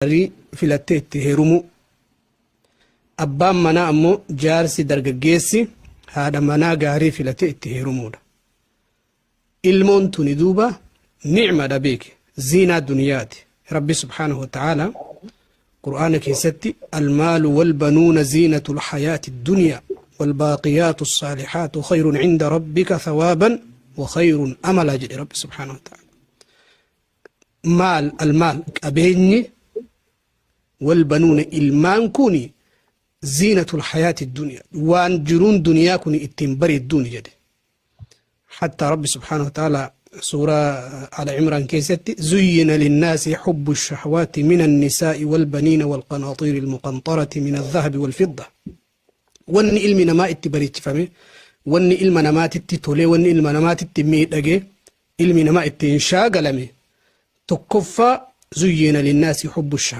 Gaarii filattee itti heerumuu. Abbaan manaa ammoo jaarsi dargaggeessi haadha manaa gaarii filatee itti heerumuudha. Ilmoon tuni duuba ni'madha beeki. Ziinaa duniyaati. Rabbi subhaanahu wa ta'aala Qur'aana keessatti almaalu walbanuuna ziinatul hayaati duniyaa walbaaqiyaatu saalihaatu khayrun cinda rabbika thawaaban wa khayrun amala jedhe Rabbi subhaanahu wa ta'aala. Maal almaal qabeenyi wal banuuna ilmaan kun ziinatul hayaati duniyaa waan jiruun duniyaa kun ittiin bareedduuni jedhe. Hatta Rabbi subhaanahu wa ta'ala suuraa Ala Imraan keessatti zuyyina linnaasi hubbu shahwaati min annisaa'i wal baniina wal qanaaxiiri almuqanxarati min adhahabi wal fidda. Wanni ilmi namaa itti bareechifame, wanni ilma namaatitti tolee, wanni ilma namaatitti miidhage, ilmi namaa ittiin shaagalame tokkoffaa zuyyina linnaasi hubbu shahwaati.